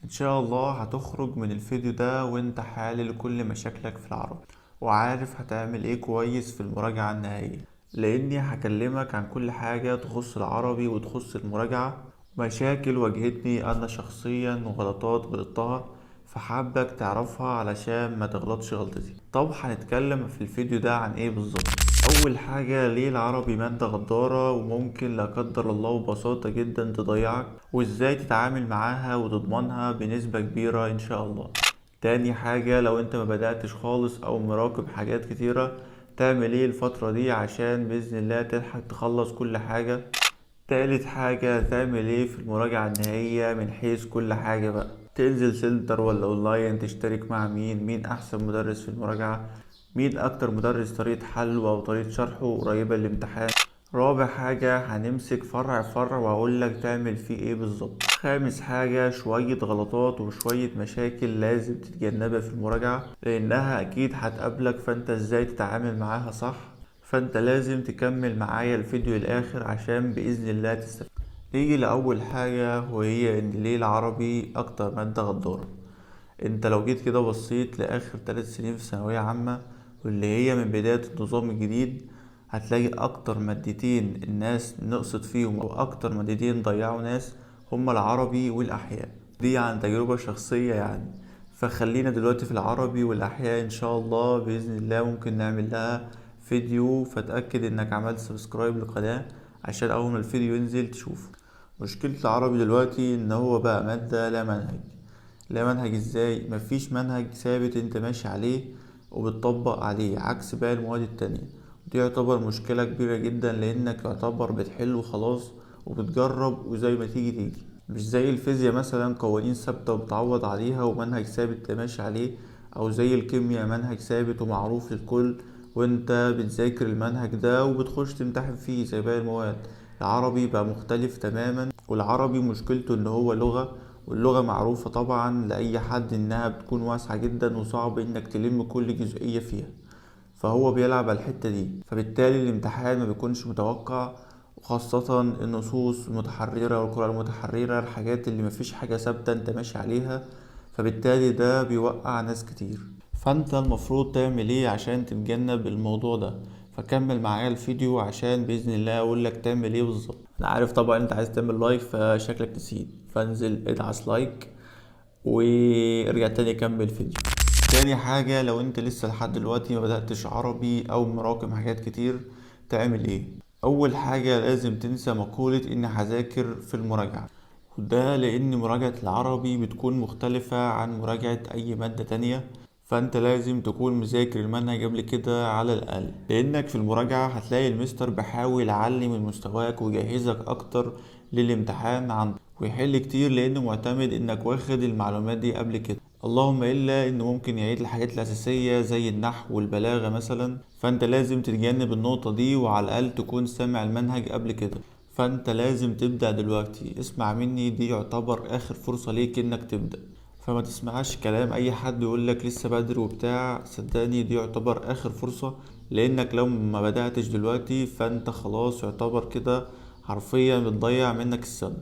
ان شاء الله هتخرج من الفيديو ده وانت حالل كل مشاكلك في العربي وعارف هتعمل ايه كويس في المراجعة النهائية، لاني هكلمك عن كل حاجة تخص العربي وتخص المراجعة، مشاكل واجهتني انا شخصيا وغلطات غلطتها، فحابك تعرفها علشان ما تغلطش غلطتي. طب هنتكلم في الفيديو ده عن ايه بالظبط؟ اول حاجة، ليه العربي مادة غدارة وممكن لا قدر الله ببساطة جدا تضيعك، وازاي تتعامل معاها وتضمنها بنسبة كبيرة ان شاء الله. تاني حاجة، لو انت ما بدأتش خالص او مراقب حاجات كتيرة تعمل ايه الفترة دي عشان بإذن الله تلحق تخلص كل حاجة. تالت حاجة، تعمل ايه في المراجعة النهائية من حيث كل حاجة بقى، تنزل center ولا اونلاين، تشترك مع مين، مين احسن مدرس في المراجعة، مين اكتر مدرس طريقة حله او طريقة شرحه قريبة للامتحان. رابع حاجة، هنمسك فرع فرع واقول لك تعمل فيه ايه بالظبط. خامس حاجة، شوية غلطات وشوية مشاكل لازم تتجنبها في المراجعة لانها اكيد هتقابلك، فانت ازاي تتعامل معاها صح. فانت لازم تكمل معايا الفيديو للاخر عشان باذن الله تستفيد. نيجي لاول حاجة، وهي ان ليه العربي اكتر مادة غدارة. انت لو جيت كده بصيت لاخر 3 سنين في ثانوية عامة واللي هي من بداية النظام الجديد، هتلاقي اكتر مادتين الناس نقصت فيهم او اكتر مادتين ضيعوا ناس هما العربي والاحياء. دي عن تجربة شخصية يعني. فخلينا دلوقتي في العربي والاحياء، ان شاء الله باذن الله ممكن نعمل لها فيديو، فتأكد انك عملت subscribe للقناة عشان اول ما الفيديو ينزل تشوفه. مشكلة العربي دلوقتي ان هو بقى مادة لا منهج. لا منهج ازاي؟ مفيش منهج ثابت انت ماشي عليه وبتطبق عليه عكس باقي المواد التانية. دي يعتبر مشكلة كبيرة جدا لانك يعتبر بتحل وخلاص وبتجرب وزي ما تيجي تيجي، مش زي الفيزياء مثلا قوانين ثابتة وبتعوض عليها ومنهج ثابت ماشي عليه، او زي الكيمياء منهج ثابت ومعروف للكل وانت بتذاكر المنهج ده وبتخش تمتحن فيه زي باقي المواد. العربي بقى مختلف تماما، والعربي مشكلته ان هو لغة، واللغة معروفة طبعا لأي حد انها بتكون واسعة جدا وصعب انك تلم كل جزئية فيها، فهو بيلعب على الحتة دي، فبالتالي الامتحان ما بيكونش متوقع، وخاصة النصوص المتحررة والقراءة المتحررة، الحاجات اللي مفيش حاجة ثابتة انت ماشي عليها، فبالتالي ده بيوقع ناس كتير. فانت المفروض تعمل ايه عشان تتجنب الموضوع ده؟ فكمل معايا الفيديو عشان بإذن الله اقول لك تعمل ايه بالظبط. انا عارف طبعا انت عايز تعمل like فشكلك نسيت، فانزل ادعس like وارجع تاني كمل الفيديو. تاني حاجة، لو انت لسه لحد دلوقتي ما بدأتش عربي او مراكم حاجات كتير تعمل ايه؟ اول حاجة لازم تنسى مقولة اني هذاكر في المراجعة، وده لان مراجعة العربي بتكون مختلفة عن مراجعة اي مادة تانية، فانت لازم تكون مذاكر المنهج قبل كده على الاقل، لانك في المراجعة هتلاقي المستر بيحاول يعلي من مستواك ويجهزك اكتر للامتحان عنده ويحل كتير، لانه معتمد انك واخد المعلومات دي قبل كده، اللهم الا انه ممكن يعيد الحاجات الاساسية زي النحو والبلاغة مثلا، فانت لازم تتجنب النقطة دي وعلى الاقل تكون سامع المنهج قبل كده. فانت لازم تبدأ دلوقتي، اسمع مني دي يعتبر اخر فرصة ليك انك تبدأ، فما تسمعش كلام اي حد يقولك لسه بدري وبتاع، صدقني دي يعتبر اخر فرصة، لانك لو ما بدأتش دلوقتي فانت خلاص يعتبر كده حرفيا بتضيع منك السنة.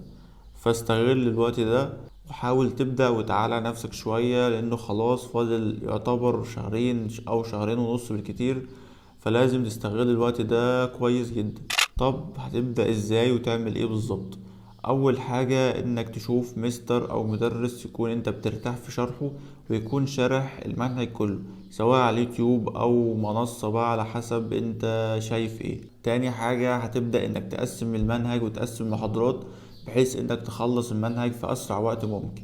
فاستغل الوقت ده وحاول تبدأ وتعالى نفسك شوية، لانه خلاص فاضل يعتبر شهرين او شهرين ونص بالكتير، فلازم تستغل الوقت ده كويس جدا. طب هتبدأ ازاي وتعمل ايه بالظبط؟ اول حاجة انك تشوف مستر او مدرس يكون انت بترتاح في شرحه ويكون شارح المنهج كله، سواء على اليوتيوب او منصة بقى على حسب انت شايف ايه. تاني حاجة هتبدأ انك تقسم المنهج وتقسم المحاضرات بحيث انك تخلص المنهج في اسرع وقت ممكن،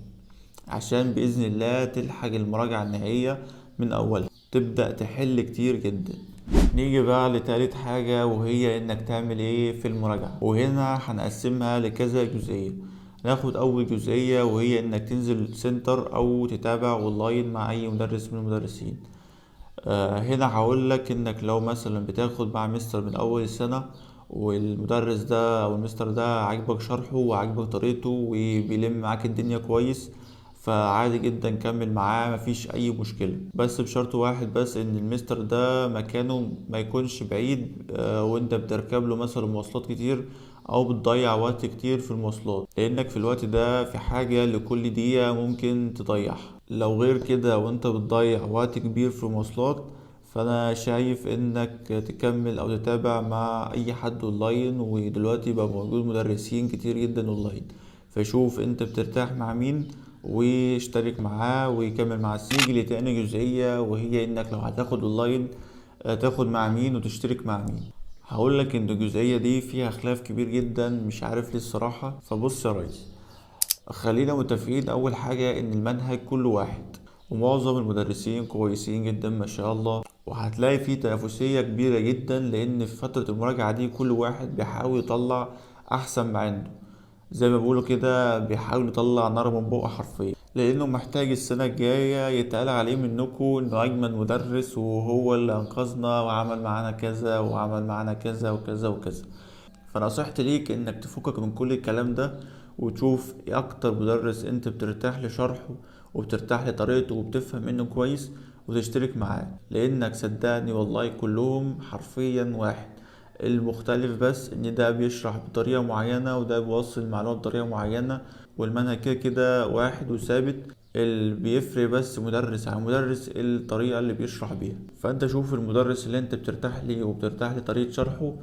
عشان بإذن الله تلحق المراجعة النهائية من اولها، تبدأ تحل كتير جدا. نيجي بقى لتالت حاجة، وهي انك تعمل ايه في المراجعة، وهنا هنقسمها لكذا جزئية. ناخد اول جزئية وهي انك تنزل center او تتابع اونلاين مع اي مدرس من المدرسين. هنا هقول لك انك لو مثلا بتاخد مع مستر من اول السنة والمدرس ده او المستر ده عاجبك شرحه وعاجبك طريقته وبيلم معاك الدنيا كويس، فعادي جدا كمل معاه، مفيش اي مشكلة، بس بشرط واحد بس، ان المستر ده مكانه ما يكونش بعيد، وانت بتركب له مثلا مواصلات كتير او بتضيع وقت كتير في المواصلات، لانك في الوقت ده في حاجة لكل دقيقة ممكن تضيعها. لو غير كده وانت بتضيع وقت كبير في المواصلات، فانا شايف انك تكمل او تتابع مع اي حد اونلاين، ودلوقتي بقى موجود مدرسين كتير جدا اونلاين، فشوف انت بترتاح مع مين واشترك معاه ويكمل معاه. نيجي لتاني جزئية، وهي انك لو هتاخد اونلاين، تاخد مع مين وتشترك مع مين. هقول لك ان الجزئية دي فيها خلاف كبير جدا، مش عارف ليه الصراحة. فبص يا ريس، خلينا متفقين اول حاجة ان المنهج كله واحد، ومعظم المدرسين كويسين جدا ما شاء الله، وهتلاقي فيه تنافسية كبيرة جدا، لان في فترة المراجعة دي كل واحد بيحاول يطلع احسن ما عنده، زي ما بيقولوا كده بيحاول يطلع نار من بقه حرفيا، لانه محتاج السنة الجاية يتقال عليه منكم انه اجمل مدرس وهو اللي انقذنا وعمل معانا كذا وعمل معانا كذا وكذا وكذا. فنصيحتي ليك انك تفكك من كل الكلام ده، وتشوف ايه اكتر مدرس انت بترتاح لشرحه وبترتاح لطريقته وبتفهم منه كويس وتشترك معاه، لانك صدقني والله كلهم حرفيا واحد، المختلف بس ان ده بيشرح بطريقة معينة وده بيوصل المعلومة بطريقة معينة، والمنهج كده كده واحد وثابت، اللي بيفرق بس مدرس عن مدرس الطريقة اللي بيشرح بيها. فانت شوف المدرس اللي انت بترتاح ليه وبترتاح لطريقة شرحه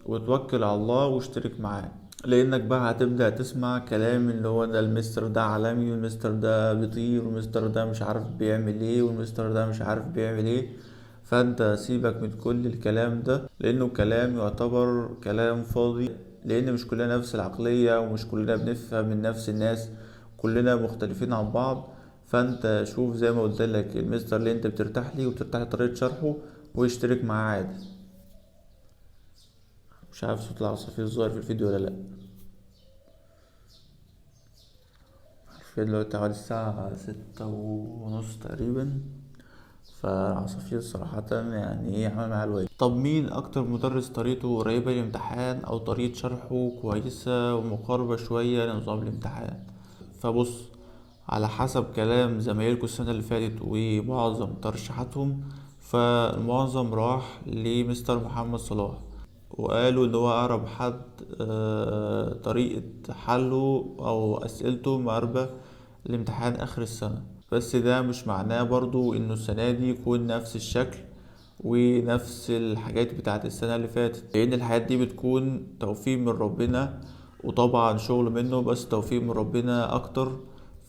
وتوكل على الله واشترك معاه، لانك بقى هتبدأ تسمع كلام اللي هو ده المستر ده عالمي، والمستر ده بيطير، والمستر ده مش عارف بيعمل ايه، والمستر ده مش عارف بيعمل ايه. فانت سيبك من كل الكلام ده، لانه كلام يعتبر كلام فاضي، لان مش كلنا نفس العقلية ومش كلنا بنفهم من نفس الناس، كلنا مختلفين عن بعض. فانت شوف زي ما قلت لك المستر اللي انت بترتاح ليه وبترتاح لطريقة شرحه واشترك معاه عادي. مش عارف صوت العصافير ظاهر في الفيديو ولا لا. حرفيا دلوقتي حوالي الساعة 6:30 تقريبا، فالعصافير صراحة ايه عامل معايا الواجب. طب مين اكتر مدرس طريقته قريبة للامتحان او طريقة شرحه كويسة ومقاربة شوية لنظام الامتحان؟ فبص، على حسب كلام زمايلكم السنة اللي فاتت ومعظم ترشيحاتهم، فالمعظم راح لمستر محمد صلاح، وقالوا ان هو اقرب حد، طريقة حله او اسئلته مقاربة لامتحان اخر السنة. بس ده مش معناه برضو انه السنة دي يكون نفس الشكل ونفس الحاجات بتاعت السنة اللي فاتت، لان الحاجات دي بتكون توفيق من ربنا، وطبعا شغل منه بس توفيق من ربنا اكتر،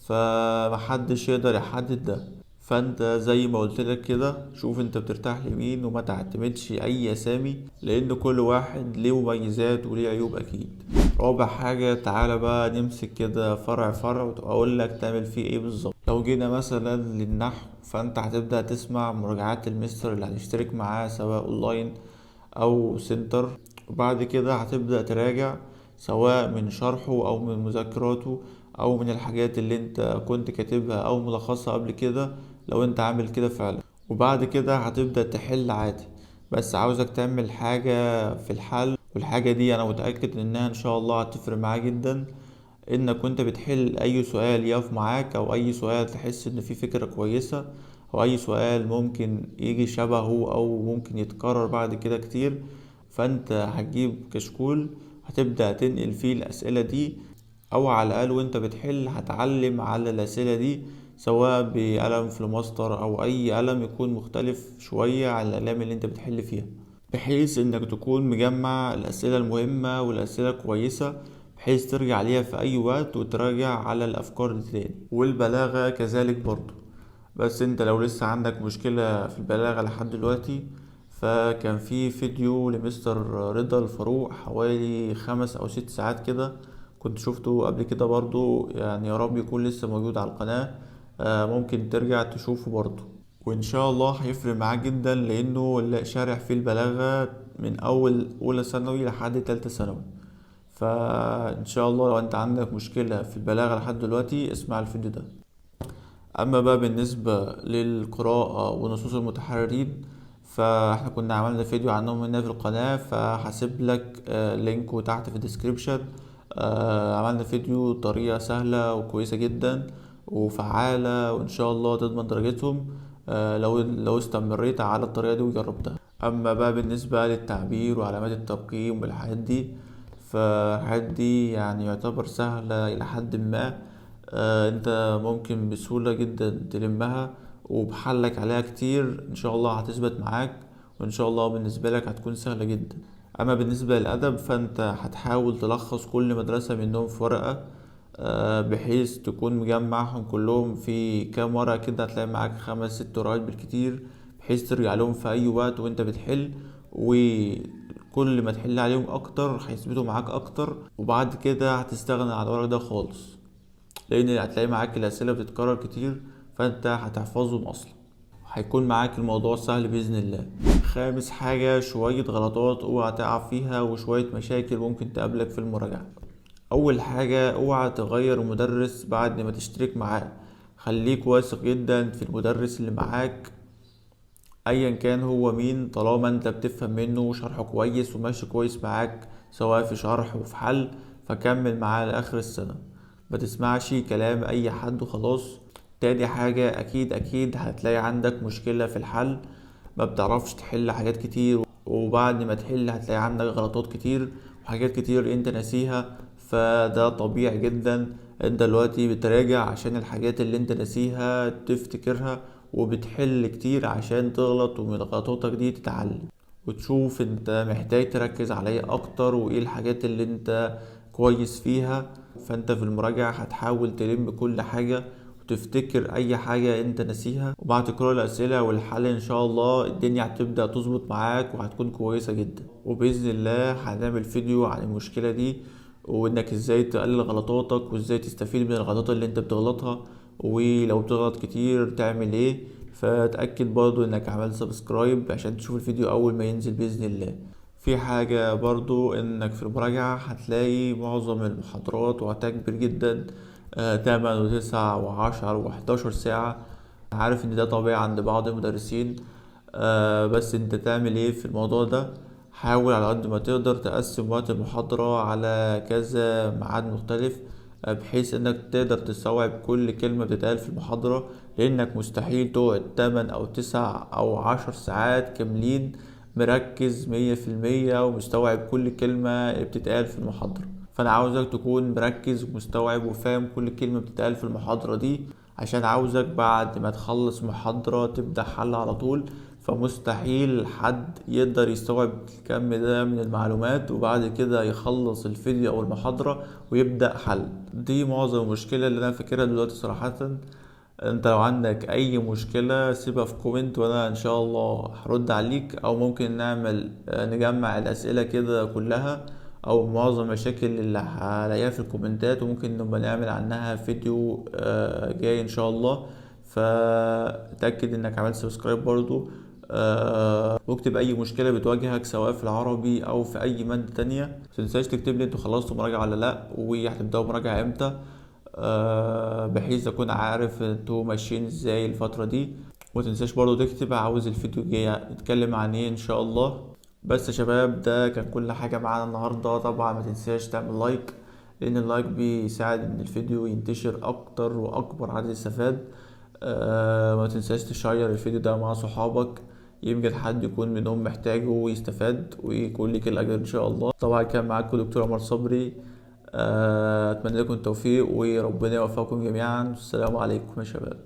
فمحدش يقدر يحدد ده. فانت زي ما قلت لك كده شوف انت بترتاح لمين وما تعتمدش اي اسامي، لان كل واحد ليه مميزات وليه عيوب اكيد. رابع حاجة، تعالى بقى نمسك كده فرع فرع واقول لك تعمل فيه ايه بالظبط. لو جينا مثلا للنحو، فانت هتبدأ تسمع مراجعات المستر اللي هتشترك معاه سواء اونلاين او سنتر، وبعد كده هتبدأ تراجع سواء من شرحه او من مذاكراته او من الحاجات اللي انت كنت كاتبها او ملخصها قبل كده لو انت عامل كده فعلا. وبعد كده هتبدأ تحل عادي، بس عاوزك تعمل حاجة في الحل، والحاجة دي انا متأكد انها ان شاء الله هتفرق معاك جدا، انك وانت بتحل اي سؤال يقف معاك او اي سؤال تحس ان فيه فكرة كويسة او اي سؤال ممكن يجي شبهه او ممكن يتكرر بعد كده كتير، فانت هتجيب كشكول هتبدأ تنقل فيه الاسئلة دي، او على الاقل وانت بتحل هتعلم على الاسئلة دي سواء بقلم فلوماستر او اي قلم يكون مختلف شوية عن الاقلام اللي انت بتحل فيها، بحيث انك تكون مجمع الاسئلة المهمة والاسئلة الكويسة بحيث ترجع ليها في اي وقت وتراجع على الافكار دي تاني. والبلاغة كذلك برضو، بس انت لو لسه عندك مشكلة في البلاغة لحد دلوقتي، فكان في فيديو لمستر رضا الفاروق حوالي 5 او 6 ساعات كده كنت شفته قبل كده برضو، يا رب يكون لسه موجود على القناة، ممكن ترجع تشوفه برضو، وإن شاء الله هيفرق معاك جدا، لأنه اللي شارح فيه البلاغة من أول أولى ثانوي لحد تالتة ثانوي. فإن شاء الله لو أنت عندك مشكلة في البلاغة لحد دلوقتي اسمع الفيديو ده. أما بقى بالنسبة للقراءة ونصوص المتحررين، فاحنا كنا عملنا فيديو عنهم هنا في القناة، فهسيب لك link تحت في ال description. عملنا فيديو طريقة سهلة وكويسة جدا وفعالة، وإن شاء الله تضمن درجتهم لو استمريت على الطريقة دي وجربتها. أما بقى بالنسبة للتعبير وعلامات الترقيم والحاجات دي، فالحاجات دي يعني يعتبر سهلة إلى حد ما، انت ممكن بسهولة جدا تلمها، وبحلك عليها كتير ان شاء الله هتثبت معاك، وان شاء الله بالنسبة لك هتكون سهلة جدا. اما بالنسبة للأدب فانت هتحاول تلخص كل مدرسة منهم في ورقة، بحيث تكون مجمعهم كلهم في كام ورقة كده، هتلاقي معاك 5 6 ورقات بالكتير، بحيث ترجع لهم في اي وقت وانت بتحل، وكل ما تحل عليهم اكتر هيثبتوا معاك اكتر، وبعد كده هتستغنى عن الورق ده خالص، لان هتلاقي معاك الاسئلة بتتكرر كتير، فانت هتحفظهم اصلا، هيكون معاك الموضوع سهل باذن الله. خامس حاجة، شوية غلطات اوعى تقع فيها وشوية مشاكل ممكن تقابلك في المراجعة. اول حاجة، اوعى تغير مدرس بعد ما تشترك معاه، خليك واثق جدا في المدرس اللي معاك ايا كان هو مين، طالما انت بتفهم منه وشرحه كويس وماشي كويس معاك سواء في شرح وفي حل، فكمل معاه لاخر السنة، ما تسمعش كلام اي حد وخلاص. تاني حاجة، اكيد اكيد هتلاقي عندك مشكلة في الحل، ما بتعرفش تحل حاجات كتير، وبعد ما تحل هتلاقي عندك غلطات كتير وحاجات كتير انت ناسيها، فده طبيعي جدا. انت دلوقتي بتراجع عشان الحاجات اللي انت ناسيها تفتكرها، وبتحل كتير عشان تغلط ومن غلطاتك دي تتعلم، وتشوف انت محتاج تركز على ايه اكتر وايه الحاجات اللي انت كويس فيها. فانت في المراجعة هتحاول تلم كل حاجة وتفتكر اي حاجة انت ناسيها، وبعد تكرار الاسئلة والحل ان شاء الله الدنيا هتبدأ تظبط معاك وهتكون كويسة جدا. وبإذن الله هنعمل فيديو عن المشكلة دي، وانك ازاي تقلل غلطاتك وازاي تستفيد من الغلطات اللي انت بتغلطها، ولو بتغلط كتير تعمل ايه. فتأكد برضو انك عملت subscribe عشان تشوف الفيديو اول ما ينزل بإذن الله. في حاجة برضو، انك في المراجعة هتلاقي معظم المحاضرات وقتها كبير جدا، 8 و9 و10 و11 ساعة. عارف ان ده طبيعي عند بعض المدرسين، بس انت تعمل ايه في الموضوع ده؟ حاول على قد ما تقدر تقسم وقت المحاضرة على كذا ميعاد مختلف، بحيث انك تقدر تستوعب كل كلمة بتتقال في المحاضرة، لانك مستحيل تقعد 8 او 9 او 10 ساعات كاملين مركز 100% ومستوعب كل كلمة بتتقال في المحاضرة. فانا عاوزك تكون مركز ومستوعب وفاهم كل كلمة بتتقال في المحاضرة دي، عشان عاوزك بعد ما تخلص محاضرة تبدأ حل على طول. فمستحيل حد يقدر يستوعب الكم ده من المعلومات وبعد كده يخلص الفيديو او المحاضرة ويبدأ حل. دي معظم المشكلة اللي انا فاكرها دلوقتي صراحة. انت لو عندك اي مشكلة سيبها في comment وانا ان شاء الله هرد عليك، او ممكن نجمع الاسئلة كده كلها او معظم المشاكل اللي هلاقيها في الكومنتات، وممكن نبقى نعمل عنها فيديو جاي ان شاء الله. فتأكد انك عملت subscribe برضو، واكتب اي مشكلة بتواجهك سواء في العربي او في اي مادة تانية. متنساش تكتب لي انتوا خلصتوا مراجعة ولا لا، وهتبدأوا مراجعة امتى، بحيث اكون عارف انتوا ماشيين ازاي الفترة دي. ومتنساش برضو تكتب عاوز الفيديو الجاي نتكلم عن ايه ان شاء الله. بس يا شباب ده كان كل حاجة معانا النهاردة. طبعا ما تنساش تعمل like، لان ال like بيساعد ان الفيديو ينتشر اكتر واكبر عدد يستفاد. ما تنساش تشير الفيديو ده مع صحابك، يمكن حد يكون منهم محتاجه ويستفاد ويكون لك الاجر ان شاء الله. طبعا كان معاكم دكتور عمر صبري، اتمنى لكم التوفيق وربنا يوفقكم جميعا. السلام عليكم يا شباب.